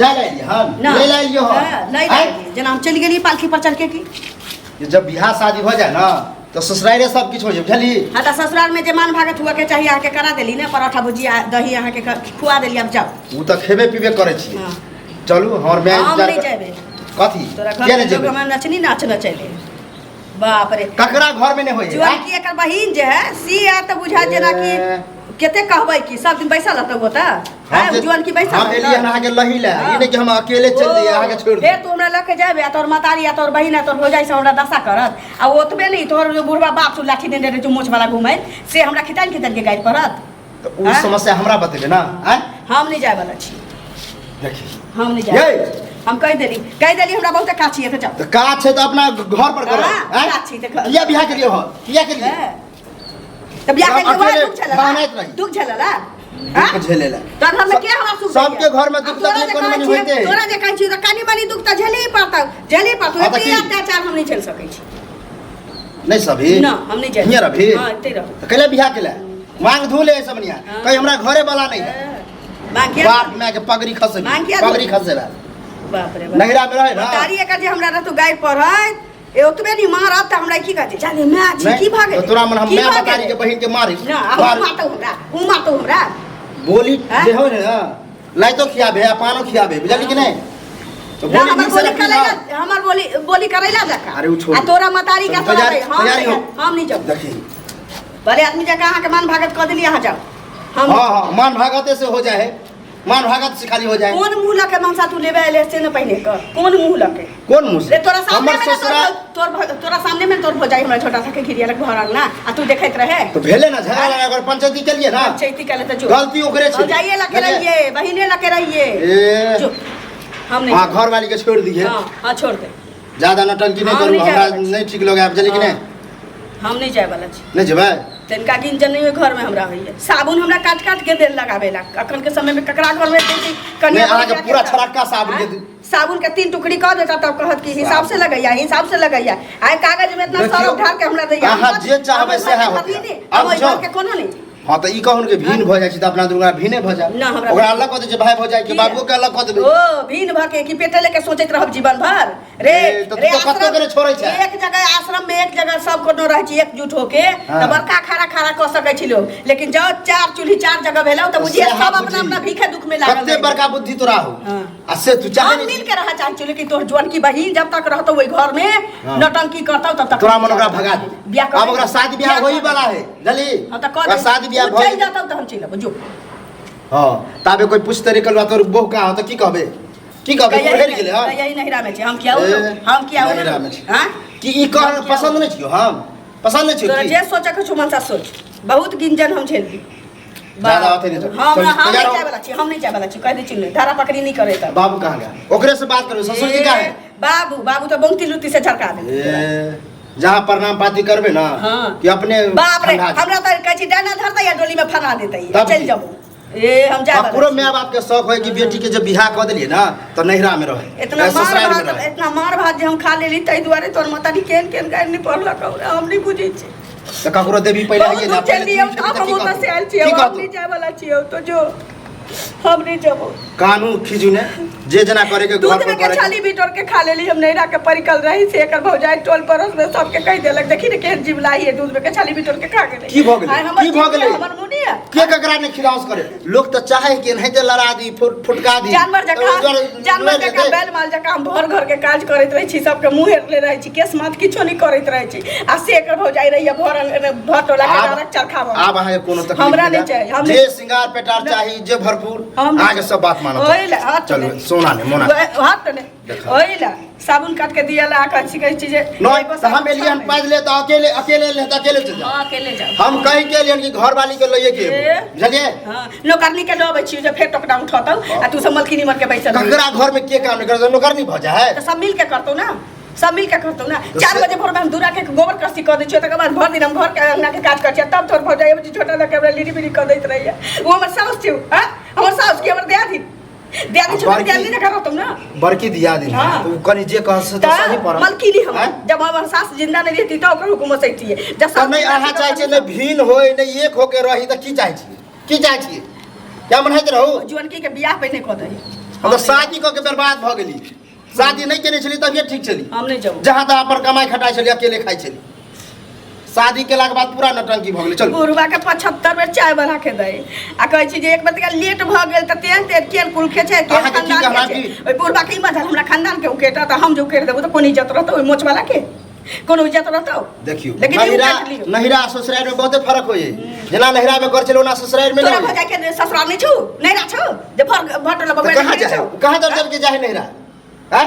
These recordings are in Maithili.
जाय ला एलियै हन ना ले ला एलियै हन हाँ, लै आँय? एलियै। जेना हम चलि गेलियै पालकी पर चढ़ के की जे जब बियाह शादी हो जाए ना तो ससुरारे सब किछु हो जाए बुझली हाँ तऽ ससुराल में जे मान भागत हुआ के चाहिए अहाँके करा देली ने परोठा भुजिया दही अहाँके खुआ देली अब जाओ ओ तऽ खेबे पीबे करै छियै हाँ। चलू हमर माय हम इंतजार नहीं कर- जेबै कथी तोरा घर किया में नहि लोग जेबै हमरा नचनी नाच नचैले बाप रे ककरा घर में नहि होइए जुआन की एकर बहिन जे है सी आ तऽ बुझा जेना कि ए। कते कहबै कि सब दिन बैसल रहतौ ओतऽ हम आँय जुआन की बैसल हम एलियै हन अहाँके लही लए ई नहि कि हम अकेले चलि जइयै अहाँके छोड़ि फेर तू हमरा लऽ के जाबे आ तोहर मतारी आ तोहर बहिन आ तोहर भौजाई से हमरा दशा करत आ ओतबे नहि तोहर जो बुढ़वा बाप छौ लाठी देने रहै छौ मोछ वाला घुमैत से हमरा खितान खितान के गारि पड़त तऽ ओ आँय? समस्या हमरा बतेबै ना आँय हम नहि जाय वाला छी देखी हम नहि जाय यै हम कहि देली हमरा बहुते काज छियै तऽ जाउ तऽ काज छै तऽ अपना घर पर करब हाँ, आँय? काज छै तऽ घर- किया बियाह केलियै हो किया केलियै हैं? तऽ बियाह हम के वएह अकेले दुख झेलला बहनाइत रही। दुख झेलला दुख झेले ला तऽ घरमे के हमरा सुख दैया? सबके घरमे दुख आ तोरा तकलीफ जे कनि कहै मनि छियै- होइते है। तोरा जे कहै छियै तऽ कनि मनि दुख तऽ झेलही पड़तौ झेलही पड़तौ हाँ, तऽ एते की? अत्याचार हम नहि झेल सकै छी नहीं सभी ना हम नहीं जाए हियाँ रभी हाँ एते रहो तो कैले बियाह केले मांग धो ले सब निया हाँ। कहीं हमरा घरे वाला नहीं है मांग किया बाप माय के पगड़ी खसे मांग किया पगड़ी खसे बा बाप रे बाप नहिरा में रहे ना तारी एकर जे हमरा रहतो गाय पढ़त ए ओतबे नहीं मारब त हमरा की कहते जाने मैं छी नहीं, की भागे तो तोरा मन हम की मैं भागे? बतारी के बहिन के मारी ना आ मारी। उ मारतो हमरा उ मारतो हमरा बोली हैं? जे हो ने लाइतो खियाबे आ पानो खियाबे बुझली कि नहीं तो ना बोली हमर नीक से बोली रखी ना। करैला हमर बोली बोली करैला जका अरे उ छोड़ आ तोरा मतारी का तोरा तैयारी हम तैयारी हो हम नहीं जाऊ देखी भले आदमी जका अहाँ के मान भागत कऽ देली अहाँ जाओ हम हाँ हाँ मान भागते से हो जाए मान भागत से खाली हो जाए कोन मुंह लके मनसा तू लेबे एले से न पहिने कर कोन मुंह लके कोन मुंह से रे तोरा सामने हमर में ना ससुरा तोर तोर तोरा सामने में तोर भौजाई हमरा छोटा सा के घिरिया लग घर अंगना आ तू देखैत रहे तो भेले ना झगड़ा लगा अगर पंचायती के लिए ना पंचायती करे तो जो गलती ओकरे छै भौजाइए लके रहिए बहिने लके रहिए ए जो हम नहीं हाँ घर वाली के छोड़ दिए हाँ हाँ छोड़ दे ज्यादा नौटंकी नहीं हम करू नहीं हमरा जाए नहीं ठीक लगे आप चली कि नहीं हम नहीं जाए वाला छी नहीं जेबै तनिका गिंजन नहीं होय घर में हमरा होइए साबुन हमरा काट काट के देल लगाबेला अखन के समय में ककरा घर में दै छै नहीं, अहाँके पूरा छरक्का साबुन के साबुन के तीन टुकड़ी कऽ देता तब कहत कि हिसाब से लगैया हिसाब से लगैया आइ कागज में इतना देखियौ, सरफ ढार के हमरा दैया अहाँ जे चाहबै सएह होतै। हम आब ओहि जाउ। घर के कोनो नहीं हाँ तऽ ई कहून के भिन्न भऽ जाइ छै तऽ अपना दुनू भिन्ने भऽ जाय ना, हमरा ओकरा अलग कऽ दै छै भाय भऽ जाइ के की? बाबुओ के अलग कऽ देबै ओ भिन भऽ के कि पेटे लेके सोचैत रहब जीवन भर रे ए, तऽ तू रे तऽ कतौ आश्रम- के नहि छोड़ै छै। एक जगह आश्रम में एक जगह सब कोनो रहै छी एकजुट होके हाँ। तऽ बड़का खाना खाना कऽ सकै छी लोग लेकिन जँ चार चूल्ही चार जगह भेलौ तऽ बुझिए सएह सब अपना बुझी। अपना भीखे दुख में लागल कते रहै। बड़का बुद्धि तोरा हो हाँ। आ से तू चाहे हम नहि मिल के रह चाहै छी लेकिन तोहर जुअनकी बहिन जब तक रहतौ ओहि घर में हाँ। नौटंकी करतौ तब तक तोरा मन ओकरा भगा दे बियाह कर आब ओकरा शादी बियाह होई वाला है बुझली हाँ तऽ कऽ ओकरा दे। शादी बियाह उ भऽ चलि जेतौ तऽ हम चलि अयबौ जो हाँ ताबे कोई पूछते रे कलवा तोर बहु कहाँ हो तऽ की कहबे की कहबे कहिया उड़ेर गेलै हँ यही नहिरा में छै हम किया ए, हम किया नहिरा में छै। हाँ की ई कह पसंद नहीं छियो हम पसंद नहीं छियो तोरा की जे सोचऽ के छौ मनसा सोच बहुत गिंजन हम झेलबी ज्यादा अथी नहीं चल। हम चल, हम तैयार नहीं हो। जाए वाला छी हम नहीं जाए वाला छी कह दै छी नहीं धारा पकड़ी नहीं करे तब बाबू कहाँ गया ओकरे से बात करू ससुर जी कहाँ है ए, बाबू बाबू तो बहुती लुत्ती से झड़का दे ए, जहाँ प्रणाम पाती करबे ना हाँ। कि अपने बाप रे ठंडा जाए। हमरा तऽ कहै छी डाना धरतै या डोली में फना देतै तब चलि की? जाबू ए हम जाए वाला ककरो छी। माय बाप के शौक होय कि बेटी के जब बियाह कऽ देलियै ना तऽ नैहरा में रहे इतना ए, मार ससुराल में भात रहे इतना मार भात जे हम खा लेली ताहि दुआरे तोहर माता केहन केहन गारि नहि पढ़लक हमरा हम नहि बुझै छी तऽ ककरो देवी पहिले बहुत आइए ना दूर पहिले चलि हम तू आब खेबी हम तऽ की ओतऽ कहतौ? से आयल छियै की हम कहतौ? नहि जाय वाला छियै तो जो हम नहीं जबो कानून खींचू ने जे जना करे के घर दूध पर में के करे के। छाली बिटोर के खा लेली हम नैरा के परिकल रही से एकर भौजाई टोल पड़ोस में सबके कहि देलक देखी ने केहन जिबलाई है दूध में के छाली बिटोर के खा गेलै की भऽ गेलै? आइ हमर की भऽ गेलै? हमर मुँह नहीं है के ककरा ने खिलास करे लोग तऽ चाहे कि एनाहिते लड़ा दी फुटका दी जानवर तऽ ओहि जकाँ दुआरे जानवर लड़ि जकाँ जेतै। बैल माल जकाँ हम भर घर के काज करैत रहै छी सबके मुँह हेरले रहै छी केस माथ किछो नहि करैत रहै छी आ से एकर भौजाई रहैया भर भर टोला के आब डारक चरखा आब अहाँके कोनो तकलीफ हमरा नहि नहि चाही, हम जे नहि- श्रृंगार पेटार चाही जे भरपूर हम नहि- अहाँके सब बात मानब ओहि लए हाथ चलू ने। सोना ने मोना हाथ ने देखा। ओहि लए साबुन काट के दिया ला कहै छी कहै छी जे नहीं एगो तऽ हम साबुन एलियै हन छाप पैदले तऽ अकेले अकेले एलियै तऽ अकेले चलि जाउ हाँ अकेले जाओ हम कहि के एलियै हन कि घरवाली के लइए के ए। एबो बुझलियै हाँ नौकरनी के लऽ अबै छी जे फेर टोकना उठतौ आ तू सब मलकिनी मर के बैसल रही। ककरा घर में के काम नहीं करत नौकरनी भऽ जाइ है तऽ सब मिल के करतौ ना सब मिल के करतौ ना तऽ 4 से- बजे भोर में हम दूरा के गोबर करसी कऽ दै छियै तकर बाद भर दिन हम घर के अंगना के काज करै छियै तब तोर भौजाई अबै छै छोटा लऽ के हमरा लीरी बीरी कऽ दैत रहैया ओ हमर साउस छै हाँ हमर साउस की हमर दियादिन दियादिन छै बड़की- दियादिन ने करतौ ना बड़की दिया दिन हाँ। तो कनी जे कह से तऽ सही पड़त मलकिनी हम आँय? जब हमर सास जिंदा नहीं रहती तऽ ओकर हुकुम सहितियै जब तऽ सास नहि जिंदा अहाँ छी तऽ चाहै छियै नहि भिन्न होय नहि एक होके रही तऽ की चाहै छियै की चाहै छियै क्या मनहैत रहू जुअनकी के बियाह पहिने कऽ दही हम तऽ शादी कऽ के बर्बाद भऽ गेली। शादी नहि केने छली तभिए ठीक छली। हम नहि जब जहाँ तहाँ अपन कमाइ खटाइ छली, अकेले खाइ छली। शादी केलाके बाद पूरा नौटंकी भऽ गेलै। चलू। बुढ़वा के 75 बेर चाय बना के दै आ कहै छी जे एक बेर तनिका लेट भऽ गेल तऽ तेहन तेहन केहन कुल के छै, केहन अहाँके की खानदान कहना के छै। की? ओहि बुढ़वा के ई मजाल हमरा खानदान के उकेटा तऽ हम जे उकेट देबो तऽ कोन इज्जत रहतौ? ओहि मोचवाला के कोनो इज्जत रहतौ? देखियौ, लेकिन ई नहिरा उकेट लियौ। नहिरा ससुरारि में बहुते फर्क होइए। जेना नहिरा में कर छलै ओना ससुरारि में तोरा नहि। भजाइ के ससुराल नहि छौ, नहिरा छौ जे भर भटल तऽ कहाँ जाइ, कहाँ दर दर के जाइ नहिरा? हैं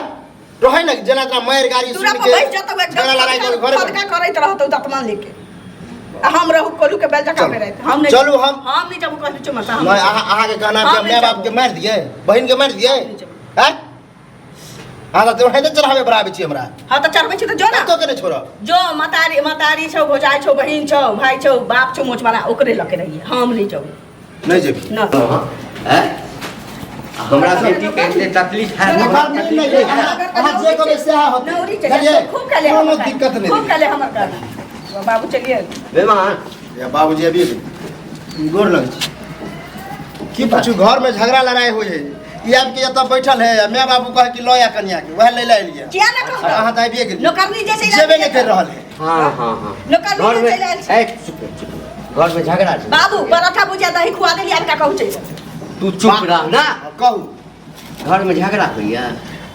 रहै ने जेना तेना मारि गाड़ी तोरा सुनि पर के बैठ जतौ एकदम झगड़ा लड़ाई कर घरे पर। फदका करैत रहतौ दतमान लेके आ हम रहू कोलू के बेल जकाँ चलू। पेरैत। हम नहि चलू हम- हम नहि जब कहली चुमा हम नहि, अहाँ अहाँके कहना हम कि नहि माय बाप के जाबो। मारि दिए, बहिन के मारि दिए? हम नहि जाबो। हैं अहाँ तऽ ओनाहिते चढ़ाबै बढ़ाबै छी हमरा। हाँ तऽ चढ़बै छी तऽ जो ना। कतौ के नहि छोड़ब। जो मतारी मतारी छौ, भौजाइ छौ, बहिन छौ, भाइ छौ, बाप छौ मोचवाला, ओकरे लऽ के रहिए, हम नहि जाऊ। नहि जेबी? ना। हैं? हमरा बेटी के एते तकलीफ है। तकलीफ नहीं, नहीं, अहाँ जे कहबै सएह होतै। नौरी छै, बुझलियै? खूब खेले कोनो हमर दिक्कत नहि। खूब खेले हमर कहना। बाबू चलिए। बेमान। या बाबूजी अभी गोर लग छी। की पूछू, घर में झगड़ा लड़ाई हो है। ई आबि के एतऽ बैठल है, माय बाबू कहे कि लऽ आ कनिया के, वएह लै लए एलियै। किया ना कहू? अहाँ तऽ आबिए गेलियै। नौकरनी जे चलि जेबे नहि करि रहल है। हाँ हाँ हाँ। नौकरनी घर जे में चलि आयल छै। ए, चुप रह, चुप रह। घर में झगड़ा छै। बाबू पराठा भुजिया दही खुआ देली, आब का कहू छै? तू चुप रह ना। कहू। घर में झगड़ा होइया?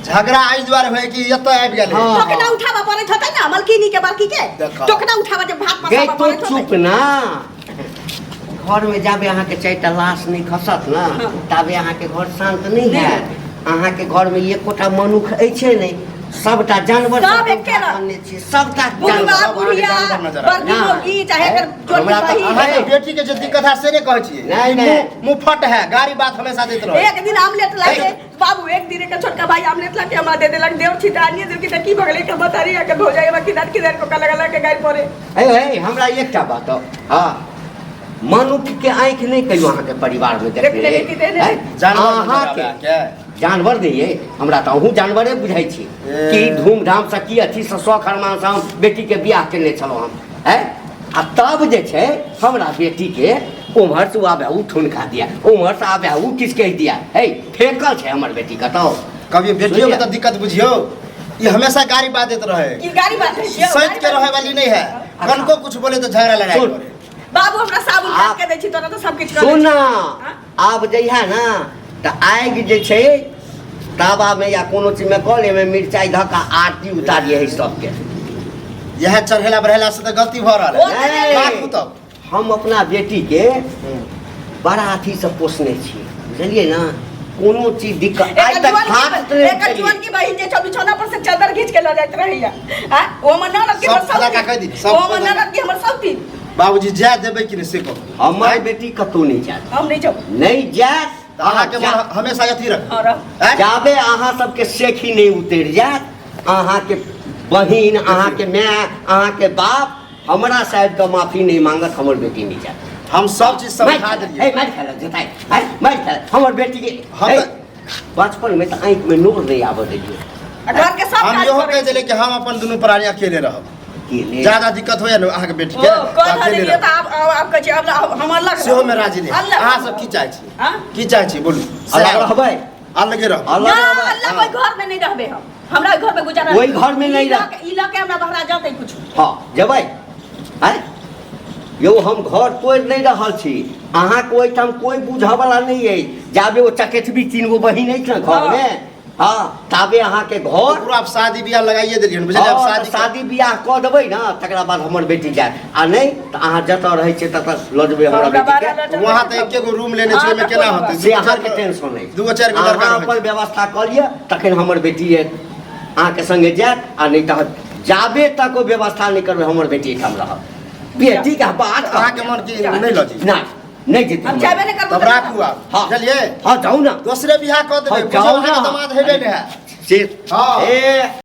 झगड़ा एहि दुआरे होय कि एतऽ आबि गेलै। हाँ। टोकना उठाबऽ पड़ैत होतै ना मलकिनी के, बड़की के। देखा। टोकना उठाबऽ जे भात गई पसाबऽ तू पड़ैत चुप होतै। ना। घर में जाबे अहाँके 4टा लाश नहि खसत ना हाँ। ताबे अहाँके घर शांत नहि नहि। हैत। अहाँके घर में एकोटा मनुख अछि नहि, सबटा जानवर सब सबके एके उठा रंग। आनने छी, सबटा बुढ़वा जानवर। बुढ़िया जानवर नजर आबै। बड़की ना। मोगी चाहे एकर जोड़ी हमरा तऽ बहिन। अहाँके बेटी के जे दिक्कत है से नहि कहै छियै। नहि, नहि। मुँह मुँह फट है, गाड़ी बात हमेशा दैत रहै। एक दिन आमलेट लाके बाबू, एक दिन एक छोटका भाई आमलेट लाके हमरा दे देलक। देव छी तऽ आनिए देलकी तऽ की भऽ गेलै? एकर बतारी एकर भौजाई हमरा किधर किधर को लगा लगा के गाड़ी पड़े। हे हे, हमरा एकटा बात हँ, मनुख के आँखि नहि कहियो अहाँके परिवार में देखने देखने रही। की देने? हैं? जानवर नजर अहाँके आबै अहाँके? जानवर नहि अइ, हमरा तऽ अहूँ जानवरे बुझाइ छी। ए। की धूमधाम से की अथी से शौख अरमान से हम बेटी के बियाह केने छलहुँ हम, हैं? आ तब जे छै हमरा बेटी के उम्हर से आबे उ ठुनका दिया, उम्हर से आबे उ किछु कहि दिया, हे फेकल छै हमर बेटी कतौ। कभी बेटियों के तऽ दिक्कत बुझियौ, ई हमेशा गाड़ी बाजैत रहे। की गाड़ी बाजै छियै? सैत के रहे वाली नहीं है। कनको कुछ बोले तो झगड़ा लड़ाई सुन। करे। बाबू हमरा साबुन काट के दै छी, तोरा तऽ सब किछु कर दै सुन छी। ना, आब जइहा ना तऽ आगि जे छै तावामे या कोनो चीजमे कऽ लेमे मिरचाइ धऽ कऽ आरती उतारिए है सबके। यह चढ़ेला बढ़ेला से तऽ गलती भऽ रहल ओ है। तऽ राखू तब। हम अपना बेटीके बड़ा अथीसँ पोसने छी, बुझलियै ना? कोनो चीज दिक्कत आइ एकर तक जुआन हाथ की नहि एकर उठेलियै। जुआन की बहिन जे छौ बिछौना पर से चादर घींच के लऽ जाइत रहैया। आ ओ हमर ननद के सब हमर फलाका सौती। कहि दी, सब ओ हमर फलाका। ननद के हमर सौती। बाबूजी जाय देबै कि नहि से कहू। हमर बेटी कतौ नहि जायत। हम नहि जाऊ। नहि जायत। तऽ अहाँके मन हमेशा अथी रख। हाँ, रह। आँय? जाबे अहाँ सबके सेखी नहि उतरि जायत, अहाँके बहिन, अहाँके माय, अहाँके बाप हमरा साहब के माफी नहीं मांगत, हमर बेटी नहीं जायत। हम सब चीज समझा मारि देलियै। हे, मारि खेलक जेतै, हे, मारि खेलक हमर बेटी के। हम हे, तऽ- बचपन में तऽ आँखि में नोर नहीं आबऽ देलियै। आ घर के सब हम काज इहो करै कहि देलियै कि हम अपन दुनू प्राणी अकेले रहब। अकेले। ज्यादा दिक्कत होइए ने अहाँके बेटी ओ के तऽ कह अकेले देलियै रहब। तऽ आब आब आब कहै छी आब आब हम अलग सेहो में राजी नहि। अलग अहाँ सब की चाहै छी? हाँ? की चाहै छी बोलू? अलग रहबै। अलगे रहब। अलग ना, रहबै। अलग ओहि घर में नहीं रहबै हम। हमरा ओहि घर में गुजारा ओहि घर में नहीं ई रह- लऽ के- ई लऽ के हमरा बहरा जतै कुछ। हाँ, जेबै। आँय? यौ हम घर तोड़ि नहि रहल छी, अहाँके ओहिठाम कोइ बुझऽवला नहि अछि। जाबे ओ चकेठबी 3 गो बहिन अछि ने घरमे, हाँ, ताबे अहाँके घर ओकरो आब शादी बियाह लगाइए देलियै हन, बुझलियै? आब हाँ, शादी तऽ शादी बियाह कऽ देबै ने तकरा बाद हमर बेटी जायत, आ नहि तऽ अहाँ जतऽ रहै छियै ततऽ लऽ जेबै हमरा हमरा बेटीके। बारह लऽ जेबै। वहाँ तऽ एके गो रूम लेने छियै, ओहिमे हाँ, तऽ केना कोइ होतै? से दूगो चारि अहाँके गो- टेंशन नहि। दूगो चारि गो लड़का अहाँ रहै अपन छै। व्यवस्था कऽ लिअ, तखन हमर बेटी अहाँके संगे जायत, आ नहि तऽ जाबे तक ओ व्यवस्था नहि करबै हमर बेटी एहिठाम रहत। बेटीके बात अहाँके मन की नहि लऽ जेबै? नहि, नहि जेतै। हम जाबे नहि करबै। तब राखू आब। हाँ। बुझलियै? हाँ, जाउ ना। दोसरे बियाह कऽ देबै। हाँ, जाउ बुझियौ, ना। अहाँके दामाद हेबे नहि हैत। से हाँ। ए